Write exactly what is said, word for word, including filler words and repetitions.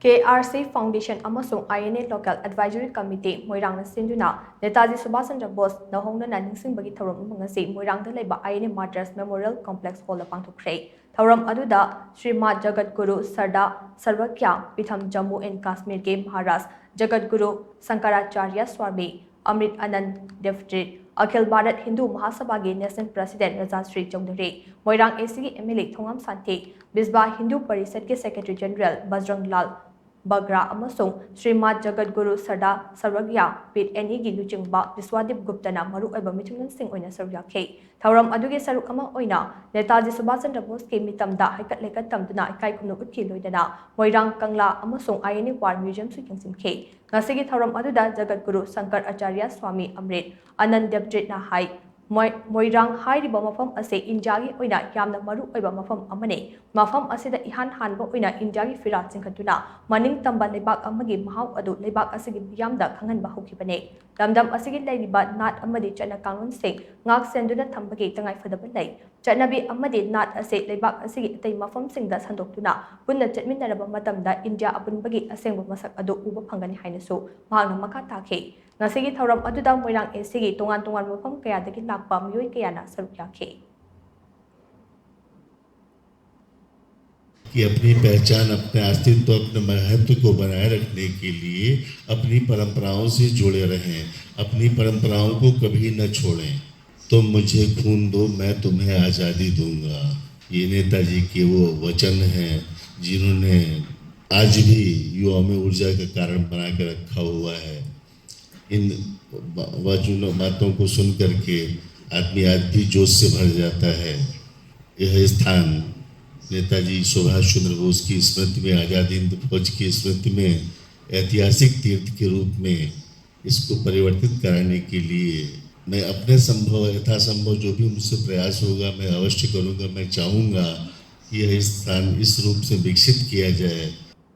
ꯀꯦ R C foundation ꯑꯃꯁꯨꯡ I N A local advisory committee ꯃꯣꯏꯔꯥꯡꯅ ꯁꯤꯟꯗꯨꯅ ꯅꯦꯇꯥꯖꯤ ꯁꯨꯚꯥꯁ ꯆꯟꯗ꯭ꯔ ꯕꯣꯁ ꯅꯧꯍꯧꯅꯅ ꯅꯤꯡꯁꯤꯡꯕꯒꯤ ꯊꯧꯔꯝ ꯑꯃ ꯉꯁꯤ ꯃꯣꯏꯔꯥꯡꯗ ꯂꯩꯕ I N A martyrs memorial complex ꯍꯣꯜꯗ ꯄꯥꯡꯊꯣꯛꯈ꯭ꯔꯦ꯫ ꯊꯧꯔꯝ ꯑꯗꯨꯗ ꯁ꯭ꯔꯤꯃꯥꯠ ꯖꯒꯠꯒꯨꯔꯨ ꯁꯔꯗꯥ ꯁꯔꯕꯀ꯭ꯌꯥ ꯄꯤꯊꯝ ꯖꯝꯃꯨ ꯑꯦꯟ ꯀꯥꯁꯃꯤꯔꯒꯤ ꯃꯍꯥꯔꯥꯖ ꯖꯒꯠꯒꯨꯔꯨ ꯁꯪꯀꯔꯥꯆꯥꯔꯌ ꯁ꯭ꯋꯥꯃꯤ ꯑꯃ꯭ꯔꯤꯠ ꯑꯅꯟ ꯗꯦꯕꯇ꯭ꯔꯤꯠ, ꯑꯈꯤꯜ ꯚꯥꯔꯠ ꯍꯤꯟꯗꯨ ꯃꯍꯥꯁꯚꯥꯒꯤ national president Rajashri Chaudhuri, Moirang A ꯁꯤꯒꯤ M L A Thongam Shanti, ꯕꯤꯁꯕꯥ ꯍꯤꯟꯗꯨ ꯄꯔꯤꯁꯠꯀꯤ ꯁꯦꯀ꯭ꯔꯦꯇꯔꯤ ꯖꯦꯅꯔꯦꯜ ꯕꯖꯔꯪꯂꯥꯜ ꯕꯒ꯭ꯔꯥ ꯑꯃꯁꯨꯡ ꯁ꯭ꯔꯤꯃꯥꯠ ꯖꯒꯠꯒꯨꯔꯨ ꯁꯔꯗꯥ ꯁꯔꯕꯒ꯭ꯌꯥ ꯄꯤꯊ ꯑꯅꯤꯒꯤ ꯂꯨꯆꯤꯡꯕ ꯕꯤꯁ꯭ꯋꯥꯗꯤꯞ ꯒꯨꯞꯇꯅ ꯃꯔꯨꯑꯣꯏꯕ ꯃꯤꯊꯨꯡꯂꯦꯟꯁꯤꯡ ꯑꯣꯏꯅ ꯁꯔꯨꯛ ꯌꯥꯈꯤ꯫ ꯊꯧꯔꯝ ꯑꯗꯨꯒꯤ ꯁꯔꯨꯛ ꯑꯃ ꯑꯣꯏꯅ ꯅꯦꯇꯥꯖꯤ ꯁꯨꯚꯥꯁ ꯆꯟꯗ꯭ꯔ ꯕꯣꯁꯀꯤ ꯃꯤꯇꯝꯗ ꯍꯩꯀꯠ ꯂꯩꯀꯠ ꯇꯝꯗꯨꯅ ꯏꯀꯥꯏ ꯈꯨꯝꯅꯧ ꯎꯠꯈꯤ, ꯂꯣꯏꯅꯅ ꯃꯣꯏꯔꯥꯡ ꯀꯪꯂꯥ ꯑꯃꯁꯨꯡ ꯑꯥꯏ ꯑꯦꯟ ꯑꯦ ꯋꯥꯔ ꯃ꯭ꯌꯨꯖꯤꯌꯝꯁꯨ ꯌꯦꯡꯁꯤꯟꯈꯤ꯫ ꯉꯁꯤꯒꯤ ꯊꯧꯔꯝ ꯑꯗꯨꯗ ꯖꯒꯠꯒꯨꯔꯨ ꯁꯪꯀꯔ ꯑꯆꯥꯔꯌ ꯁ꯭ꯋꯥꯃꯤ ꯑꯃ꯭ꯔꯤꯠ ꯑꯅꯟ ꯗꯦꯕꯇ꯭ꯔꯤꯠꯅ ꯍꯥꯏ, ꯃꯣꯏ-, ꯃꯣꯏꯔꯥꯡ ꯍꯥꯏꯔꯤꯕ ꯃꯐꯝ ꯑꯁꯤ ꯏꯟꯗꯤꯌꯥꯒꯤ ꯑꯣꯏꯅ ꯌꯥꯝꯅ ꯃꯔꯨ ꯑꯣꯏꯕ ꯃꯐꯝ ꯑꯃꯅꯤ꯫ ꯃꯐꯝ ꯑꯁꯤꯗ ꯏꯍꯥꯟ ꯍꯥꯟꯕ ꯑꯣꯏꯅ ꯏꯟꯗꯤꯌꯥꯒꯤ ꯐꯤꯔꯥꯜ ꯆꯤꯡꯈꯠꯇꯨꯅ ꯃꯅꯤꯡ ꯇꯝꯕ ꯂꯩꯕꯥꯛ ꯑꯃꯒꯤ ꯃꯍꯥꯎ ꯑꯗꯨ ꯂꯩꯕꯥꯛ ꯑꯁꯤꯒꯤ ꯃꯤꯌꯥꯝꯗ ꯈꯪꯍꯟꯕ ꯍꯧꯈꯤꯕꯅꯤ꯫ ꯂꯝꯗꯝ ꯑꯁꯤꯒꯤ ꯂꯩꯔꯤꯕ ꯅꯥꯠ ꯑꯃꯗꯤ ꯆꯠꯅ ꯀꯥꯡꯂꯣꯟꯁꯤꯡ ꯉꯥꯛ ꯁꯦꯟꯗꯨꯅ ꯊꯝꯕꯒꯤ ꯇꯉꯥꯏꯐꯗꯕ ꯂꯩ꯫ ꯆꯠꯅꯕꯤ ꯑꯃꯗꯤ ꯅꯥꯠ ꯑꯁꯤ ꯂꯩꯕꯥꯛ ꯑꯁꯤꯒꯤ ꯑꯇꯩ ꯃꯐꯝꯁꯤꯡꯗ ꯁꯟꯗꯣꯛꯇꯨꯅ ꯄꯨꯟꯅ ꯆꯠꯃꯤꯟꯅꯔꯕ ꯃꯇꯝꯗ ꯏꯟꯗꯤꯌꯥ ꯑꯄꯨꯟꯕꯒꯤ ꯑꯁꯦꯡꯕ ꯃꯁꯛ ꯑꯗꯨ ꯎꯕ ꯐꯪꯒꯅꯤ ꯍꯥꯏꯅꯁꯨ ꯃꯍꯥꯛꯅ ꯃꯈꯥ ꯇꯥꯈꯤ꯫ ꯉꯁꯤꯒꯤ ꯊꯧꯔꯝ ꯑꯗꯨꯗ ꯃꯣꯏꯔꯥꯡ ꯑꯦ ꯁꯤꯒꯤ ꯇꯣꯉꯥꯟ ꯇꯣꯉꯥꯟꯕ ꯃꯐꯝ ꯀꯌꯥꯗꯒꯤ ꯂꯥꯛꯄ ꯃꯤꯑꯣꯏ ꯀꯌꯥꯅ ꯁꯔꯨꯛ ꯌꯥꯈꯤ꯫ कि अपनी पहचान, अपने अस्तित्व, अपने महत्व को बनाए रखने के लिए अपनी परंपराओं से जुड़े रहें, अपनी परंपराओं को कभी न छोड़ें। तुम मुझे खून दो, मैं तुम्हें आज़ादी दूंगा। ये नेताजी के वो वचन हैं जिन्होंने आज भी युवाओं में ऊर्जा का कारण बना के रखा हुआ है। इन ब-, वचनों, बातों को सुन करके आदमी आज भी जोश से भर जाता है। यह स्थान नेताजी सुभाष चंद्र बोस की स्मृति में, आज़ाद हिंद फौज की स्मृति में ऐतिहासिक तीर्थ के रूप में इसको परिवर्तित कराने के लिए मैं अपने संभव, यथासंभव जो भी मुझसे प्रयास होगा, मैं अवश्य करूँगा। मैं चाहूँगा कि यह स्थान इस रूप से विकसित किया जाए